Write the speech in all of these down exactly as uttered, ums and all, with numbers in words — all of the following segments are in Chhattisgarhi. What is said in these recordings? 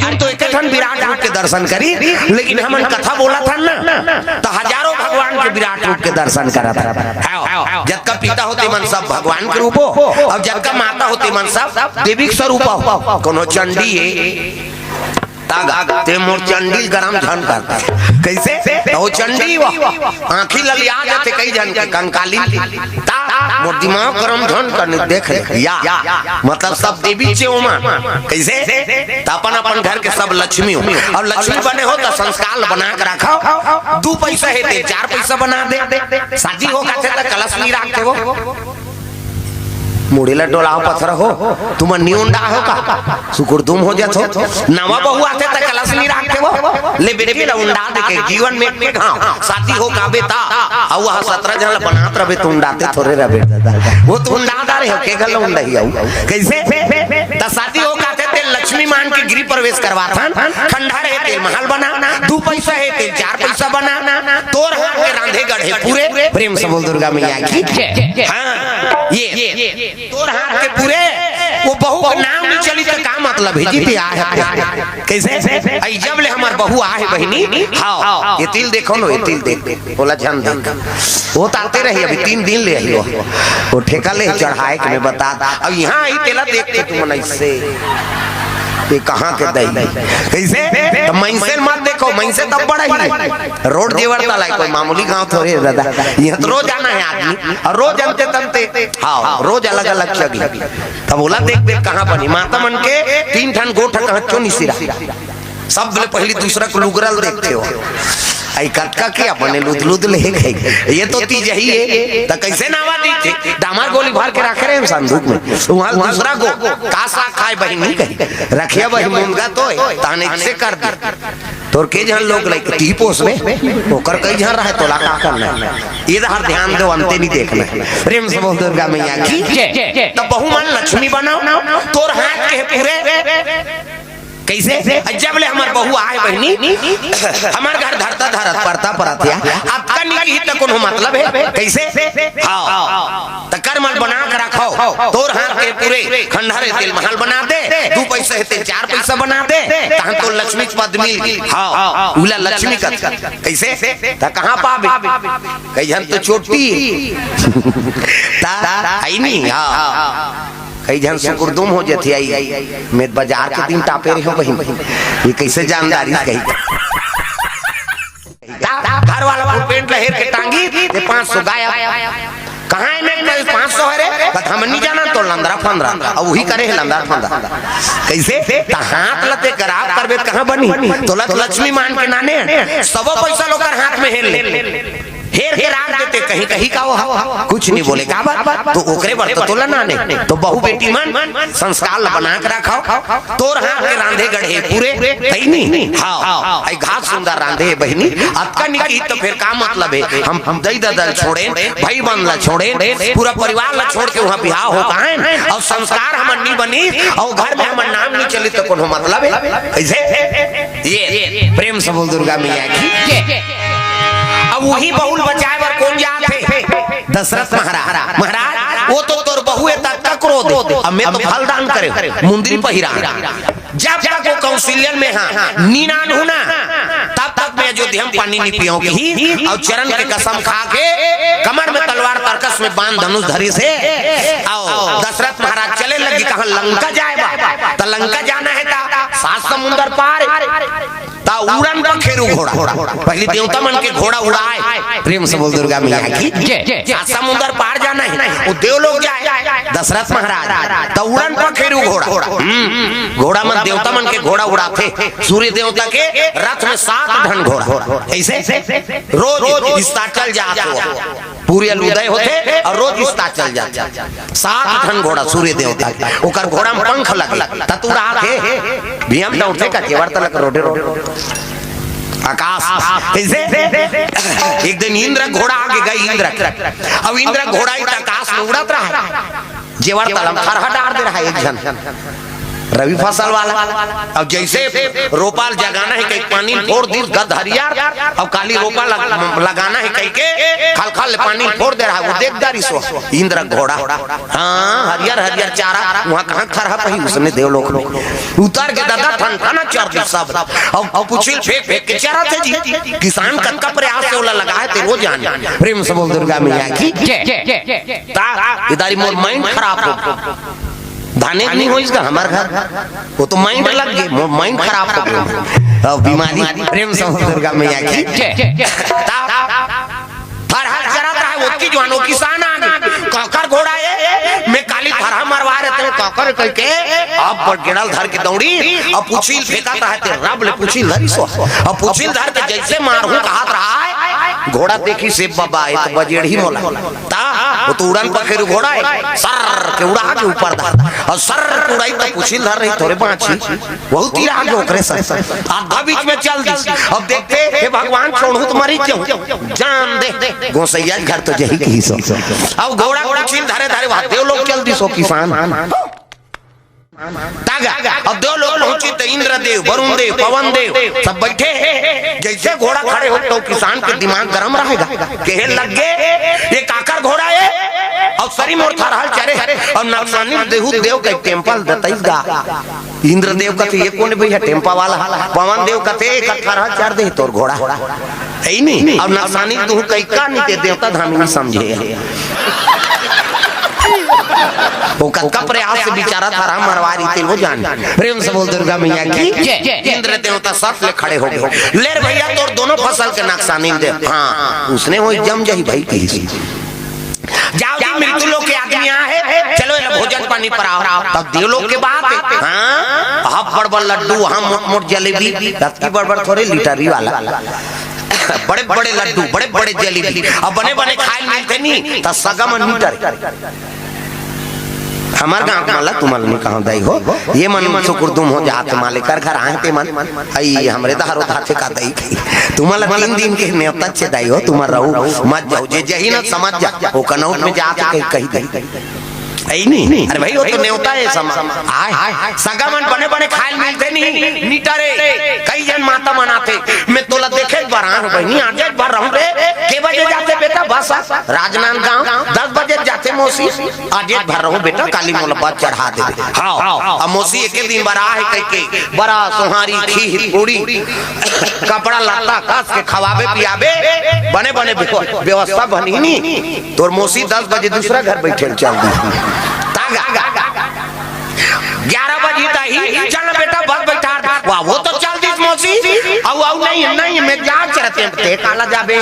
अर्जुन तो एक ठन विराट रूप के दर्शन करी, लेकिन हमन कथा बोलत हन ना, त हजारों भगवान के विराट रूप के दर्शन करत हन। हव, जतका पिता हो तेमन सब भगवान के रूप हो, अउ जतका माता हो तेमन सब देवी के स्वरूप हो। कोनो चंडी हे, तागा, ते मोर चंडी गरम झन कर। कइसे? त वो चंडी वो आँखी ललिया जाथे कई झन के, कंकाली। ता मोर दिमाग गरम झन करने देख ले। या, मतलब सब देवी चे ओमा। कइसे? त अपन अपन घर के सब लक्ष्मी हो। अउ लक्ष्मी बने हो त संस्कार बना के रखव। दू पइसा हे ते चार पइसा बना दे। शादी हो कथे त कलश नइ राखथे वो। मुड़ी ला डोलाव पथरा हो, तुमन नइ उंडा हो का? सुकुर तुम हो जात हो। नवा बहू आथे त कलश नइ राखथे वो। ले बेटी ला उंडा दे के जीवन में एक घाव। शादी हो काबे ता, अउ वह सतरा झन ला बनात रबे त उंडाते थोरे रबे। वो तो उंडा डारे हो, के घर ला उंडा ही आऊ। कइसे? त शादी हो काथे ते लक्ष्मी मान के गृह प्रवेश करवाथन। खंडहर हे ते महल बना, दू पइसा हे ते चार पइसा बना, तोर हाथ के रांधे गढ़े पूरे। प्रेम से बोल दुर्गा मैया की। हाँ, ये तोर हाथ के पूरे, वो बहू के नाम नइ चली त का मतलब हे जी? ते आहे। कइसे? अई जब ले हमर बहू आहे बहिनी, हव, ये तिल देखो नो, ये तिल देख, ओला झन देख। वो त आते रही, अभी तीन दिन ले आई वो। वो ठेका ले चढ़ाए के मैं बता। अब इहाँ आई तेला देख के तुमन अइसे, ये कहाँ के दई? कइसे? त मइनसे मत देखो, मइनसे तब बड़ा ही। रोड जेवर तलाई कोई मामूली गाँव थोरे दादा। इहाँ त रोज आना हे आदमी, अउ रोज अंते तंते, हव, रोज अलग-अलग चगी। तब ओला देख देख कहाँ बनी? माता मन के तीन ठन गोठ कहाँ चो नइ सिरा। सब ले पहिली दूसरा के लुगरा ल देखथे हो। अई कतका के अपने लुद लुद ले गई। ये तो तीज ही हे। त कइसे नावा दीथे? डामर गोली भर के राखे रहे संदूक में। उहाँ दूसरा गो का साग खाए बहिनी कही। रखिया बहिनी मुनगा तो हे, ताने से कर दे। तोर के झन लोग लइके ती पोसबे, ओकर कई झन रहे, तोला का करना हे? ये हर ध्यान दो, अंते नइ देखना हे। प्रेम से बोल दुर्गा मैया की। त बहू मन लक्ष्मी बनव, तोर हाथ के पूरे। कइसे? जब ले हमर बहू आहे बहिनी, हमर घर धरता धरत परता परत या, अतका नइ किही त कोनो मतलब हे? कइसे? हव। त कर मल बना के रखव, तोर हाथ के पूरे। खंडहर हे ते महल बना दे, दू पइसा हे ते चार पइसा बना दे, तहन तो लक्ष्मी के पद मिल गे। हव, उला लक्ष्मी कथे। कइसे? त कहाँ पाबे? कई झन तो चोटी। त अई नइ, हव। कई झन सुकुरदुम हो जथे, अई मैं बाजार के दिन टापे रहे हो बहिन, ये कइसे जानदारी कही? घर वाला फुल पेंट ल हेर के टांगी, ते पाँच सौ गायब। कहाँ हे मैं, पाँच सौ हे रे? कथे, "हम नइ जानन, तो लंदरा फंदरा।" अब उही करे हे लंदरा फंदरा। कइसे? त हाथ ल ते खराब करबे त कहाँ बनी? तोला तो लक्ष्मी मान के नाने, सबो पइसा ल ओकर हाथ में हेर ले। हेर के राख देते, कहीं कहीं का वो कुछ नइ बोले, काबर? त ओकरे बर तो तोला नाने। त बहू बेटी मन संस्कार ल बना के रखव। तोर हाथ के रांधे गढ़े पूरे, तई नइ? हव। अई घास सुंदर रांधे हे बहिनी, अतका नइ किही त फेर का मतलब हे? हम, हम दई ददा ल छोड़ेन, भई बहन ल छोड़ेन, पूरा परिवार ल छोड़ के उहाँ बिहाव हो काहेन, अउ संस्कार हमर नइ बनी, अउ घर में हमर नाम नइ चली त कोनो मतलब हे? कइसे? ये, प्रेम से बोल दुर्गा मैया की। अब उही बहू ल बचाए बर कोन जात हे? दशरथ महाराज। महाराज, वो तो तोर बहू हे, त अतका क्रोध हे। अब मैं तो फल दान करे हँव, मुंदरी पहिरा। जब तक वो कौशल्या ल मैं हा नइ नानहूँ ना, तब तक मैं अयोध्या म पानी नइ पियँव कही, अउ चरण के कसम खा के कमर में तलवार, तरकस में बाण, धनुष धरिस हे। अउ दशरथ महाराज चले लगे, कहाँ लंका जाए बर, त लंका जाना हे त सात समुंदर पार। त उड़न पखेरु घोड़ा। पहिली देवता मन के घोड़ा उड़ाए। प्रेम से बोल दुर्गा मैया की। जय। सात समुंदर पार जाना हे, वो देवलोक जाए दशरथ महाराज। त उड़न पखेरु घोड़ा। हम्म, घोड़ा मन देवता मन के घोड़ा उड़ाथे। सूर्य देवता के रथ में सात ठन घोड़ा। कइसे? रोज अस्ताचल जात हो। सूर्य उदय होथे अउ रोज अस्ताचल जाथे। सात ठन घोड़ा सूर्य देवता के, ओकर घोड़ा म पंख लगे, त उड़ाथे। भुइयां म दौड़थे का, जेवर तलक रोडे रोडे। आकाश, कइसे? एक दिन इंद्र घोड़ा आगे गे, इंद्र। अब इंद्र घोड़ा ही आकाश में उड़त रहा। जेवर तलम थरहा डार दे रहा एक झन। रबी फसल वाला। अब जइसे रोपा ल जगाना हे कहिके पानी ल फोर दिस, गद हरियर, अब काली रोपा लग-, लगाना हे कहिके खलखल ले पानी ल फोर दे रहा हे, वो देख डारिस वो इंद्र घोड़ा। हाँ, हरियर हरियर चारा, उहाँ कहाँ थरहा पही, उसने देवलोक में उतर के ददा ठन ठना चर दिस सब। अब, अब पुछिल फेंक फेंक के चरत हे जी। किसान कतका प्रयास से ओला लगाए हे, तेन वो जाने। प्रेम से बोल दुर्गा मैया की। ता, इधर ही मोर mind खराब हो। धाने के नहीं होइस का हमर घर, वो तो mind लग गे, मोर mind खराब हो गे। अब बीमारी, प्रेम से बोल दुर्गा मैया की। ता, हर हर जरा रहा, ओतकी जुवान, वो किसान आ गे। काकर घोड़ा ए, मैं काली थरहा मरवा रहे थे, काकर कहिके, अब बड़ गेड़ल धर के दौड़ी, अब पुछिल फेंकत रहा ते, रब ले पुछिल धरिस वो। अब पुछिल धर ते जइसे मारहूँ कहत रहा हे, घोड़ा देखिस हे बाबा, ए तो बजेड़ही मोला। ता, वो तो उड़न पखेरू घोड़ा हे, सर के उड़ा के ऊपर दा, अउ सर के उड़ाई त पुछिल धर रही थोरे बाँची, वहू तीर आगे ओकरे सर। आधा बीच में चल दिस। अब देखते, हे भगवान, छोड़हूँ त मरी जाहूँ, जान दे। गोसैया घर तो जही कहिस वो। अब घोड़ा पुछिल धरे धरे वहाँ देवलोक चल दिस वो किसान। तागा, अब देवलोक पहुंची त इंद्र देव, वरुण देव, पवन देव सब बैठे हे। जइसे घोड़ा खड़े हो त किसान के दिमाग गरम रहेगा, कहे लग गे, ये काकर घोड़ा हे? अब सरी मोर थरहा ल चरे हे, अउ नक्सानी देहू देव के टेम्पा ल दतइस गा। इंद्र देव कथे, ये कोन भैया टेम्पा वाला? पवन देव कथे, एक थरहा ल चर दे तोर घोड़ा। हे नहीं? अउ नक्सानी देहू कहिके नहीं ते देवता धामी नहीं समझे। वो कतका प्रयास से बिचारा थरहा मरवा रही थी, वो जाने। प्रेम से बोल दुर्गा मैया की। जय, जय, जय। इंद्र देवता सत ले खड़े हो गे। ले रे भैया, तोर दोनों फसल के नक्सानी ल दे। हाँ, उसने वो जम जही भाई कहिस। जाव जी, मृत्यु लोक के आदमी आए हे, चलो एला भोजन पानी पराव। तब देवलोक के बात हे। हाँ, हाँ बड़ बड़ लड्डू, हाँ मोट मोट जलेबी, अतकी बड़ बड़ थोरे, लिटरी वाला। बड़े बड़े लड्डू, बड़े बड़े जलेबी, अब बने बने खाए ल मिलथे नी, त सगा मन नी डरे। हमर गाँव के मन ला तुमन नी कहव दाई हो, ये मन सुकुरदुम हो जात, मालिक कर घर आए ते मन, अई हमरे दहारो धाथे का दाई कही, तुमन ला तीन दिन के नेवता छे दाई हो, तुमन रहू मत जाहू, जे जही न समझ जा, वो कनौट में जात कही, कही दे। अई नी? अरे भाई, वो तो नेवता हे, समा-, आय, आय, सगा मन बने बने खाए ल मिलथे नी, नी डरे। कई झन माता मन आथे, मैं तोला देखे बर आए हूँ बहिनी, आजे भर रहूँ रे। के बजे जाथे बेटा बस? राजनांदगांव, दस बजे जाथे मौसी, आजे भर रहूँ बेटा, काली मोला बस चढ़ा देबे। हाँ, अब मौसी एके दिन बर आए हे कहिके, बरा, सोहारी, खीर, पूड़ी, कपड़ा लत्ता कस के खवाबे पियाबे, बने बने व्यव-, व्यवस्था बनही नी। तोर मौसी दस बजे दूसरा घर बैठे ल चल दी। तागा। ग्यारह बजे त ही, चल बेटा, बस बैठा। वाह, वो तो चल दिस मौसी। अउ, अउ नहीं, नहीं, मैं जात रहते हैं, ते काला जाबे।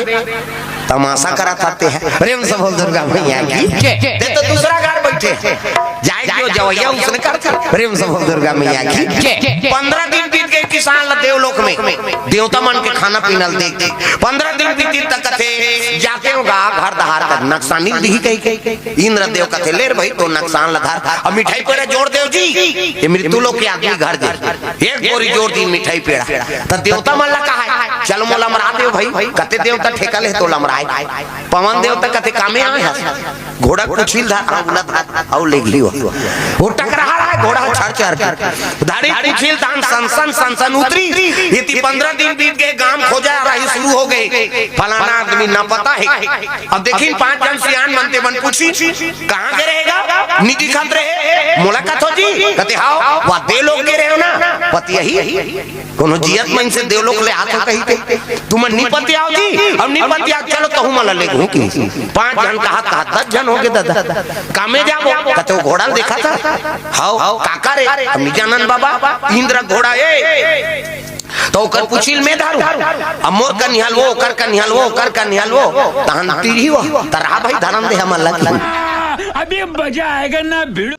तमाशा करत हते हैं। प्रेम से बोल दुर्गा मैया की। जय, जय, ते तो दूसरा घर बैठे। जाए जो जवैया उसने कर कर। प्रेम से बोल दुर्गा मैया की। जय, जय, जय। पन्द्रह दिन बीत गे किसान ला देवलोक में। देवता मन के खाना पीना ल देख देख। पन्द्रह दिन बीती त कथे, जाते हो गा घर दहार तक नक्सानी ल दिही कहिके। इंद्र देव कथे, ले रे भाई, तो नक्सान ल धर। अब मिठाई पेड़ा जोर देव जी, ये मृत्यु लोक के आदमी घर दे। एक बोरी जोर दी मिठाई पेड़ा। त देवता मन ला कहा, चल मोला लमरा देव भाई। कते देवता ठेका ले तो लमराए। पवन देवता कथे, कामे आए हस। घोड़ा ल पुछी ल धर, हाँ, उला धर, अउ ले गी हो। वो टकरा रहा है, घोड़ा छर छर के। धाड़ी ल पुछी ल धर, सन सन, सन सन उतरी। इति पन्द्रह दिन बीत गे, गाम खोजा रही शुरू हो गे। फलाना आदमी ना पता है। अब देखिन, पांच झन सियान मन ते मन पूछी, कहाँ गे रहेगा? नी दिखत रहे। मोला कथो जी? कथे, हाव, वा देवलोक गे रहे हो ना? पतियही। कोनो जियत मइनसे देवलोक ले आत हो कहिथे, तुमन नी पतियाव जी, अउ नी पतियाव, चलो तहू मन ला लेगहूं कि। पांच झन कहत कहत दस झन होगे ददा। कामे जाबो? कथे, ओ घोड़ा ल देखत हस? हव, काकर ए? अब नी जानन बाबा, इंद्र घोड़ा ए। त ओकर पूछी ल में धरूं, अब मोर कनिहा ल वो, ओकर कनिहा ल वो, ओकर कनिहा ल वो, तहन तीरही वो, त रहा भाई धरम दे हमन ला। अभी मजा आएगा ना भिड़ू।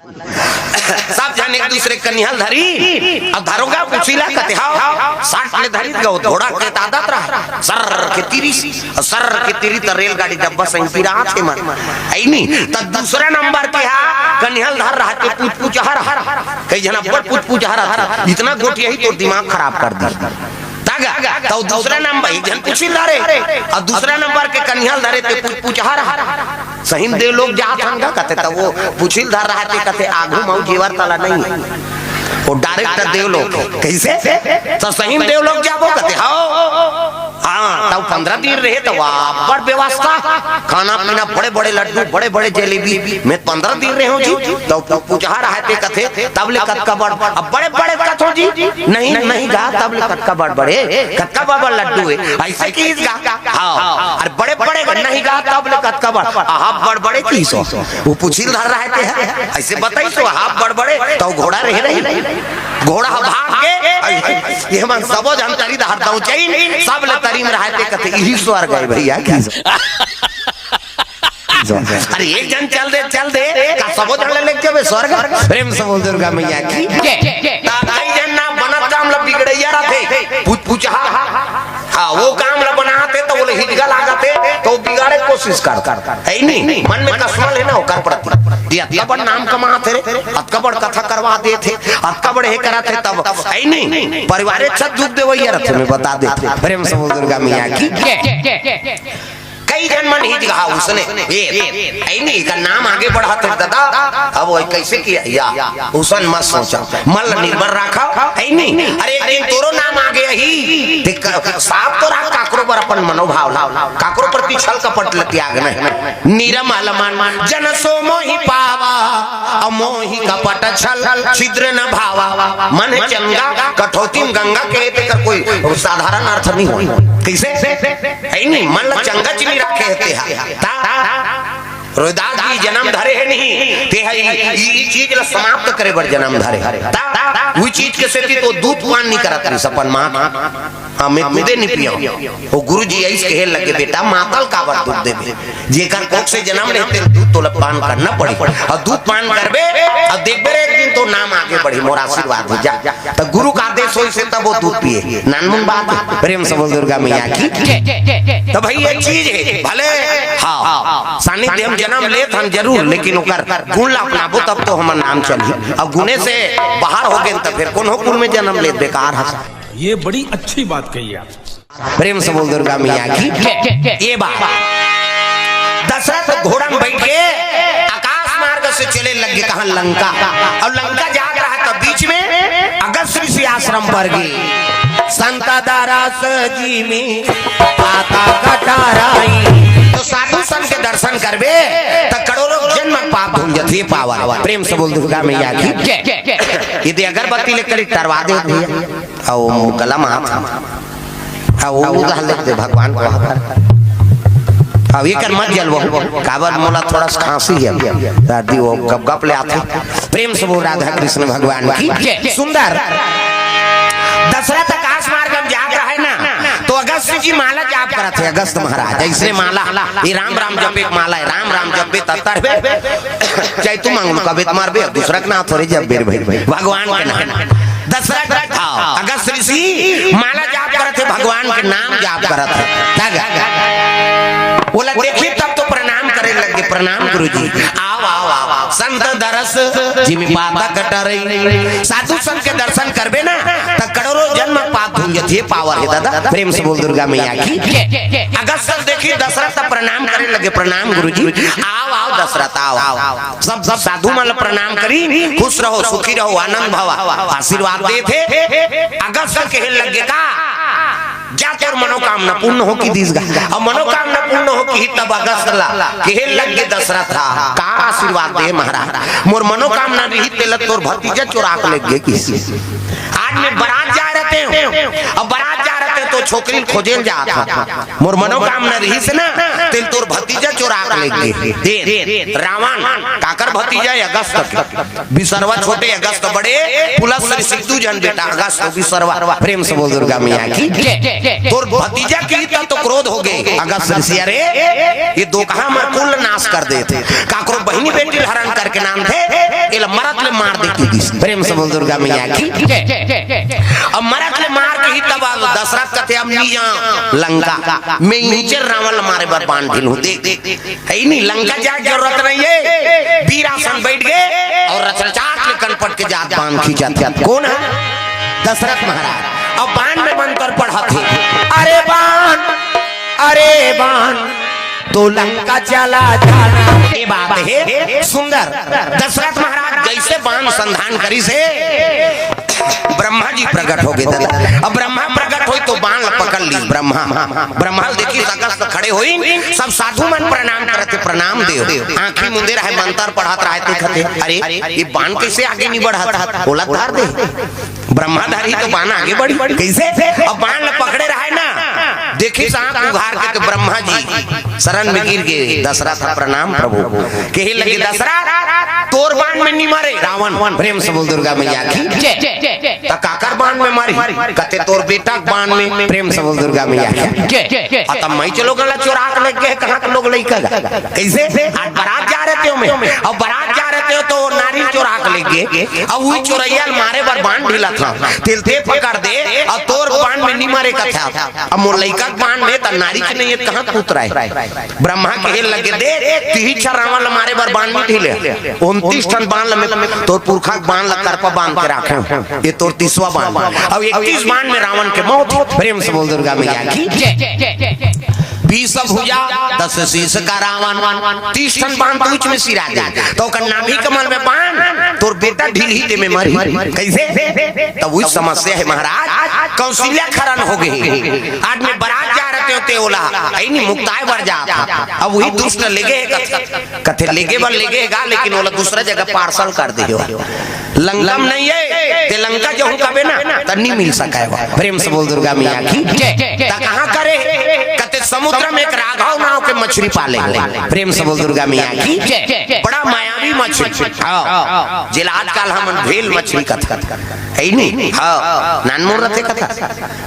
सब झन एक दूसरे के कनिहा ल धरी। अब धरोगा पूछी ला कथे, हाव, सट ले धरी गा, घोड़ा के त आदत रहा, सर के तीरिस, अउ सर के तीरिस त रेलगाड़ी डब्बा सही तीराथे मन। अइनी, त दूसरा नंबर के हा कनिहा ल धर रहा ते पुचपुचहा रहा। कई झन अब्बड़ पुचपुचहा रहा, इतना गोठियाही तोर दिमाग खराब कर दी। तागा, त दूसरा नंबर, एक झन पूछी ल धरे, अउ दूसरा नंबर के कनिहा ल धरे ते पुचपुचहा रहा। सही म देवलोक जात हन गा कथे, त वो पूछी ल धर रहा ते कथे, आघू म अउ जेवर तला नहीं है। वो डायरेक्टर देवलोक। कइसे? त सही म देवलोक जाबो कथे। हव। हाँ, त पंद्रह दिन रहे त अब्बड़ व्यवस्था, खाना पीना, बड़े बड़े लड्डू, बड़े बड़े जलेबी। मैं पंद्रह दिन रहे हूँ जी। त पूछहा रहय ते कथे, तब ले कतका बड़, अब बड़े बड़े कथो जी। नहीं, नहीं गा, तब ले कतका बड़ बड़े, कतका बड़ बड़ लड्डू हे, अइसे किहिस गा। हाँ, अरे बड़े बड़े नहीं गा, तब ले कतका बड़, अहा बड़ बड़े किहिस। वो पूछिल धर रहय ते, अइसे बताइस, अहा बड़ बड़े, त घोड़ा रहे नहीं। घोड़ा भाग के, ये मन सबो झन तरी डहर दौंचइन, सब ले तरी म रहय ते कथे, इही स्वर्ग हे भइया, किहिस। अरे एक झन चल दे, चल दे, का सबो झन ले लेके जाबे स्वर्ग? प्रेम से बोल दुर्गा मैया की। त कई झन ना बनत काम ल बिगड़इया रथे, पूछ, पूछहा। हाँ, वो काम ल बनात हे त ओला हिजगा लागत हे, त वो बिगाड़े के कोशिश करथे। हे नहीं, मन में कसमल हे ना ओकर प्रति। ये अतका बड़ नाम कमात हे रे, अतका बड़ कथा करवा देत हे, अतका बड़ हे करत हे, तब हे नहीं, परिवारे छत दुख देवइया रथे, मैं बता देत हँव। प्रेम से बोल दुर्गा मैया की। कई झन मन हिजगहा उसने, ए, हे नहीं, एकर नाम आगे बढ़त हे दादा, अब वो कइसे किया या, उसन मत सोचा, मन ल निर्मल राखव, हे नहीं, अरे एक दिन तोरो नाम आगे आही, ते क-, साफ तो रहा काकरो बर अपन मनोभाव ला, काकरो प्रति छल कपट ल त्याग नहीं। निर्मल मन जन सो मोहि पावा, अमोहि कपट छल छिद्र न भावा। मन हे चंगा, कठौती म गंगा कहे तेकर कोई साधारण अर्थ नहीं होय। कइसे? हे नहीं, मन ल चंगा च नहीं रखे हे तेहा। त रविदास जी जनम धरे हे नहीं, तेहा ई, ई, ई चीज ल समाप्त करे बर जनम धरे हे। त उही चीज के सेती तो दूध पान नहीं करत रहिस अपन माँ। हाँ, मैं दूधे नहीं पियँव। वो गुरुजी अइस कहे लगे, बेटा, माता ल काबर दूध देबे? जेकर कोख से जनम लेहे तेला दूध तोला पान करना पड़ही। अउ दूध पान करबे, अउ देखबे रे, एक दिन तोर नाम आगे बढ़ही, मोर आशीर्वाद हे, जा। त गुरु के आदेश होइस हे तब वो दूध पिए। नानमुन बात हे। प्रेम से बोल दुर्गा मैया की। त भई ये चीज हे, भले, हाँ, सानिध्य म जनम लेत हन जरूर, लेकिन ओकर गुण ला अपनाबो तब तो हमर नाम चलही। अउ गुणे से बाहर हो गेन त फेर कोनो कुल में जनम लेत बेकार हे। ये बड़ी अच्छी बात कही आप। प्रेम से बोल दुर्गा मैया की। ये बात, दशरथ घोड़ा म बइठ के आकाश मार्ग से चले लगे, कहाँ? लंका। अउ लंका जात रहय त बीच में अगस्त ऋषि आश्रम पर गे। संत दरस जिमि पातक टरई। त साधु संत के दर्शन करबे त करोड़ों जन्म पाप धुल जथे। पावन प्रेम से बोल दुर्गा मैया की। ये दे अगरबत्ती लेकर टरवा दे भइया। अउ गला म हाथ, अउ उधर ले दे भगवान को हाथ। अउ एकर मत जलवो, काबर मोला थोड़ा सा खांसी हे। दादी वो गप गप ले आथे। प्रेम से बोल राधा कृष्ण भगवान की। सुंदर। दशरथ आकाश मार्ग म जात रहय ना, त अगस्त जी माला जाप करत हे, अगस्त महाराज। अइसने माला, ये राम राम जपे के माला हे, राम राम जपे त तरबे। चाहे तू मांगलू कबे त मरबे, दूसरा के नाम थोड़े जपबे रे भई, भगवान के नाम। दशरथ, हाँ, अगस्त ऋषि माला जाप करत हे, भगवान के नाम जाप करत हे। तब ओला देखही तब तो प्रणाम करे लगे, प्रणाम गुरुजी, आव, आव, आव, आव। संत दरस जिमि पातक टरई। साधु संत के दर्शन करबे ना, त करोड़ों जन्म पाप धुल जथे। पावर हे दादा, प्रेम से बोल दुर्गा मैया की। अगस्त देखही दशरथ त प्रणाम करे लगे, प्रणाम गुरुजी, आव, आव दशरथ, आव, आव। सब, सब साधु मन ल प्रणाम करिन, खुश रहो, सुखी रहो, आनंद भवा, आशीर्वाद देत हे। अगस्त कहे लगे का, जा तोर मनोकामना पूर्ण हो किहिस गा। अउ मनोकामना पूर्ण हो किहिस तब अगस्त ला कहे लगे दशरथ हा, का आशीर्वाद दे महाराज, मोर मनोकामना रहिस तेला तोर भतीजा चोरा के लेगे किहिस। आज मैं बारात जाय रहतेंव, अउ बारात जाय रहतेंव त छोकरी ल खोजे ल जात हँव। मोर मनोकामना रहिस ना, तेला तोर भतीजा चोरा के लेगे। दे, रावण, काकर भतीजा हे? अगस्त के। बिसरवा छोटे, अगस्त बड़े, पुलस्त्य ऋषि के दू झन बेटा, अगस्त अउ बिसरवा। प्रेम से बोल दुर्गा मैया की। तोर भतीजा किहिस त तो क्रोध हो गे अगस्त ऋषि, अरे, ये दोकहा हमर कुल नाश कर देथे। काकरो बहिनी बेटी ल हरण करके लानथे, एला मरत ले मार दे किहिस। प्रेम से बोल दुर्गा मैया की। अब मरत ले मार किहिस तब दशरथ कथे, अब नइ जाँव लंका, मैं इही च रावण ल मारे बर बांध डरहूँ। देख, हे नहीं, लंका जाय के जरूरत नहीं हे। वीरासन बइठ गे अउ रचरचाट ले कनपट के जात बाण खींचत हे। कोन हे? दशरथ महाराज। अब बाण में मंत्र पढ़त हे, अरे बाण, अरे बाण, तू लंका चला जाना। ये बात हे सुंदर। दशरथ महाराज जइसे बाण संधान करिस हे, ब्रह्मा जी प्रकट हो गे दादा। अब ब्रह्मा प्रकट होई तो बाण ल पकड़ ली ब्रह्मा। ब्रह्मा ल देखिस, अगस्त खड़े होई, सब साधु मन प्रणाम करत हे, प्रणाम देव। आंखी मुंदे रहे, मंत्र पढ़त रहे, ते कथे, "अरे, ये बाण कैसे आगे नहीं बढ़त?" ओला धर दे। ब्रह्मा धरी तो बाण आगे बढ़ी। कैसे? अब बाण ल पकड़े रहे ना, देखिस आंख उघार के तो ब्रह्मा जी शरण में गिर गे। दशरथ ह प्रणाम प्रभु। कहे लगे, "दशरथ, तोर बाण में नहीं मरे रावण।" प्रेम से बोल दुर्गा मैया की। त काकर बाण में मरी? कथे, "तोर बेटा के बाण में।" प्रेम से बोल दुर्गा मैया की। अ त मैं चलो गला चोरा के लेके गए, कहाँ के लोग लइका गा? कैसे? आज बारात जा रहे थे मैं, अब बारात जा रहे थे तो नारी चोरा के लेके गए, अब वही चोरैया ल मारे बर बाण ढीला था, तेल ते पकड़ दे, और तोर बाण में नहीं मरे कथा, अब मोर लइका के बाण में त नारी के नहीं है, कहाँ के पुत्र है? ब्रह्मा कहे लगे, "दे, तिही छर रावण ल मारे बर बाण नहीं ढीले, उनतीस ठन बाण ल मैं तोर पुरखा के बाण ल करपा बांध के राखे, ये तोर तीसवा बाण।" अब इकतीस बाण में रावण के मौत। प्रेम से बोल दुर्गा मैया की। बीस भुजा, दस शीश का रावण, तीस ठन बाण तो उच में सिरा दे, तो ओकर नाभि कमल में बाण, तोर बेटा ढीलही ते में मरी। कैसे? तब वही समस्या है महाराज, कौशल्या खरन हो गए। आज मैं बारात जा रहे थे, ओला, ऐ नहीं मुक्ताए बर जा था। अब वही दुष्ट लेगे कथे, कथे लेगे बर लेगे गा, लेकिन ओला दूसरा जगह पार्सल कर दे हो। लंका में नहीं है, ते लंका जाहूं कबे ना, त नहीं मिल सके बा। प्रेम से बोल दुर्गा मैया की। त कहाँ करे? कथे समुद्र में एक राघव नाव के मछली पाले हो। प्रेम से बोल दुर्गा मैया की। बड़ा मायावी मछली। हाँ। जेला आजकल हमन भेल मछली कथन। है नहीं? हाँ। नानमोर रथे कथा।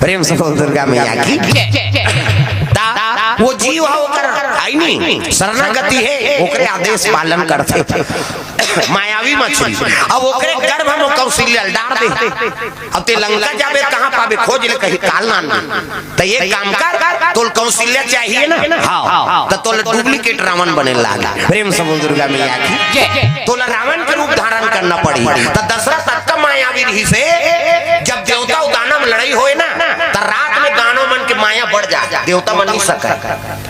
प्रेम से बोल दुर्गा मैया की। ता वो जीव है ओकर, है नहीं? शरणागति है, ओकरे आदेश पालन करथे। मायावी मछली। अब ओकरे गर्भ में कौशल्या ल डार दे। अब ते लंका जाबे, कहाँ पाबे? खोज ले कहीं काल नान में। त एक काम कर, तोल कौशल्या चाहिए ना? हाँ। त तोल डुप्लीकेट रावण बने लाग। प्रेम से बोल दुर्गा मैया की। तोला रावण के रूप धारण करना पड़ी। त दशरथ अतका मायावी रहिसे, जब देवता अउ दानव लड़ाई होए ना, त रात में दानव मन के माया बढ़ जाए, देवता मन नहीं सके।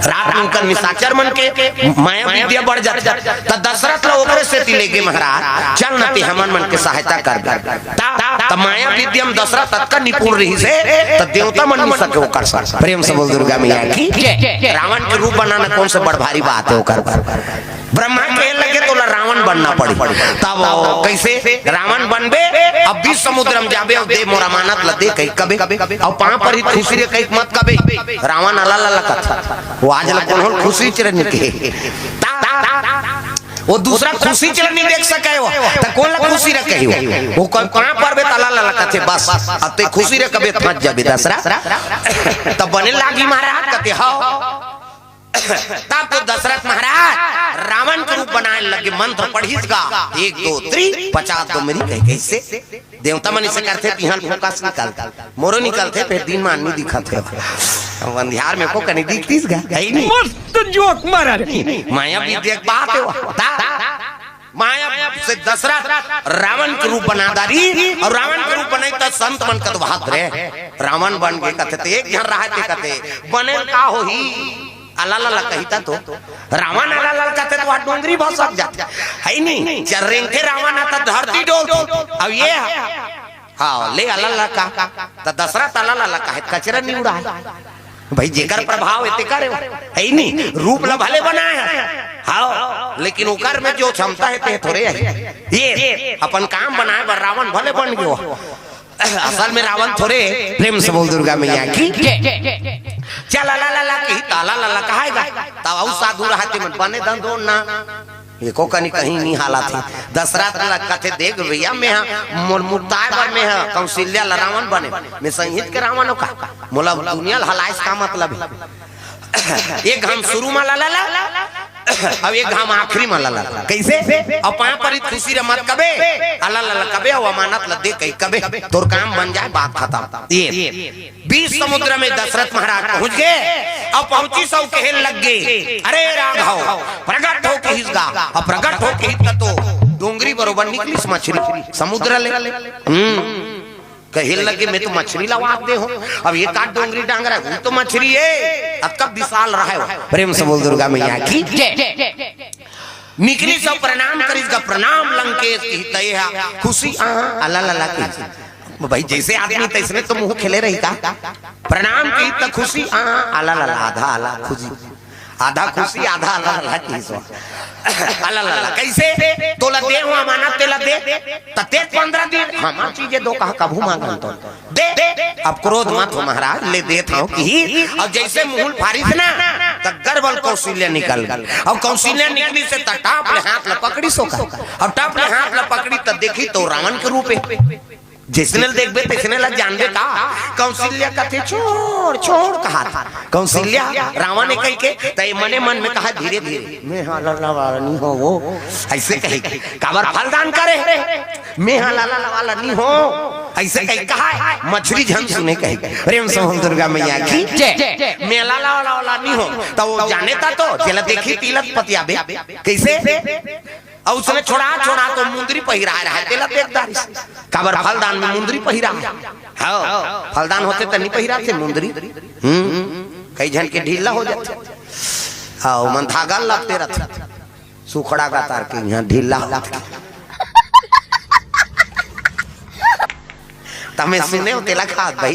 रात में उनकर निशाचर मन के माया विद्या बढ़ जाथे। त दशरथ ला ओकरे सेती लेगे महाराज, चल न ते हमन मन के सहायता कर दे। ता, त माया विद्या में दशरथ अतका निपुण रहिसे, त देवता मन नहीं सके ओकर सर। प्रेम से बोल दुर्गा मैया की। रावण के रूप बनाना कौन से बड़ भारी बात है ओकर बर। ब्रह्मा के लगे तोला रावण बनना पड़ी। तब कैसे रावण बनबे? अब बीच समुद्र में जाबे, अब दे मोर अमानत ल दे कही कबे, अब पांव पर ही खुशी रे कही मत कबे। रावण अला ला कथा, वो आज ल कोनो ल खुशी च रह नहीं कहे। ता, वो दूसरा खुशी च रह नहीं देख सके हो, त कौन ला खुशी रह कही हो? वो कोई पांव पर बे तला ला कथे बस, अब ते खुशी रे कबे फंस जाबे दशरथ। तब बने लागी महाराज कथे, "हाँ।" तब तो दशरथ महाराज रावण के रूप बनाए लगे, मंत्र पढ़िस गा, एक दो त्रि पचास दो मेरी कह कैसे देवता मन इसे करथे, तिहां फोकस निकलथे, मोरो निकलथे, फिर दिन में आदमी दिखत है। अब अंधियार में को कनी दिखतीस गा, है नहीं? मस्त जोक मारा रे। माया विद्या के बात है वो। ता, माया से दशरथ रावण के रूप बना डारी, और रावण के रूप बनाई त संत मन कत भाग रे, रावण बन के कथे, ते एक झन रहा ते कथे, बने का होही? अलाला ला कहिता तो रावण अलाला ला कथे तो वह डोंगरी भसक जाथे, है नहीं? चर्रेंगे रावण आता धरती डोल, अब ये हाँ ले अलाला का, त दशरथ अलाला ला कहे कचरा नहीं उड़ा है। भाई जेकर प्रभाव है तेकर है, है नहीं? रूप ला भले बनाए है, हाँ, लेकिन ओकर में जो क्षमता है ते थोड़े है। ये अपन काम बनाए बर रावण भले बन गयो, असल में रावण थोड़े। प्रेम से बोल दुर्गा मैया की। चल अलाला ला कही, त अलाला ला कहाएगा। तब अउ साधु रहते मन बने दन दो ना। एको कनी कहीं नहीं हालत है। दशरथ ला कथे, "देख भैया, मैं हा, मोर मुक्ताए बर मैं हा, कौशल्या ला रावण बने, मैं संहित के रावण हो का? मोला दुनिया ला हलाइस का मतलब है?" एक घाम शुरू में अलाला ला, अब एक घाम आखिरी में अलाला ला। कैसे? अब पांव परी खुशी रे मत कबे, अलाला ला कबे, अउ अमानत ला दे कही कबे, तोर काम बन जाए, बात खत्म। ये बीच समुद्र में दशरथ महाराज पहुंच गए। अब पहुंचिस अउ कहे लग गए, "अरे राघव, प्रकट हो किहिस गा।" अब प्रकट हो किहिस त तो डोंगरी बरोबर निकलिस मछली समुद्र ले। हम्म, कहे लगे, "मैं तो मछली लवात दे हूं, अब ये का डोंगरी डांग रहा है, वो तो मछली है, अब कब विशाल रहा है वो।" प्रेम से बोल दुर्गा मैया की। निकलिस अउ प्रणाम करिस गा, "प्रणाम लंकेश" किहिस त ये हा खुशी आहा अलाला ला किहिस। भाई, जइसे आदमी तइसने तो मुंह खेले रही का? प्रणाम कही त खुशी, हाँ, आला लाला, आधा आला खुशी, आधा खुशी, आधा आला लाला की सो। आला लाला, कइसे? तोला दे हो अमानत, तेला दे, त ते पंद्रह दिन, हमार चीजे दो कहा, कभू मांगन तो दे। अब क्रोध मत हो महाराज, ले देत हंव कही। अउ जइसे मुंह ल फारिस ना, त गरबल कौशल्या निकल गे। अउ कौशल्या निकलिस त टप ले हाथ ल पकड़िस ओकर। अउ टप ले हाथ ल पकड़िस त देखिस त रावण के रूप हे। जइसने ल देखबे तइसने ल जानबे का? कौशल्या कथे, "छोड़, छोड़," कहा था। कौशल्या, रावण हे कहिके, त ये मने मन में कहा, "धीरे धीरे, में हा लाला वाला नी हों वो," अइसे कहिके। काबर फलदान करे, "में हा लाला वाला नी हों," अइसे कहिके कहा हे, मछरी झन सुने कहिके। प्रेम से बोल दुर्गा मैया की जय। "में हा लाला वाला नी हों," त वो जाने ता तो, जेला देखिस तिला पतियाबे। कइसे? अउ उसने छोड़ा, छोड़ा तो मुंदरी पहिराय रहय, तेला देख डारिस। काबर फलदान में मुंदरी पहिराय। हव, फलदान होते त नी पहिराथे मुंदरी। हम्म, कई झन के ढीला हो जाथे। हव, मन धागा लपटे रथे। सुखड़ा का तार के इहां ढीला होथे। त में सुने हों तेला कहात भाई,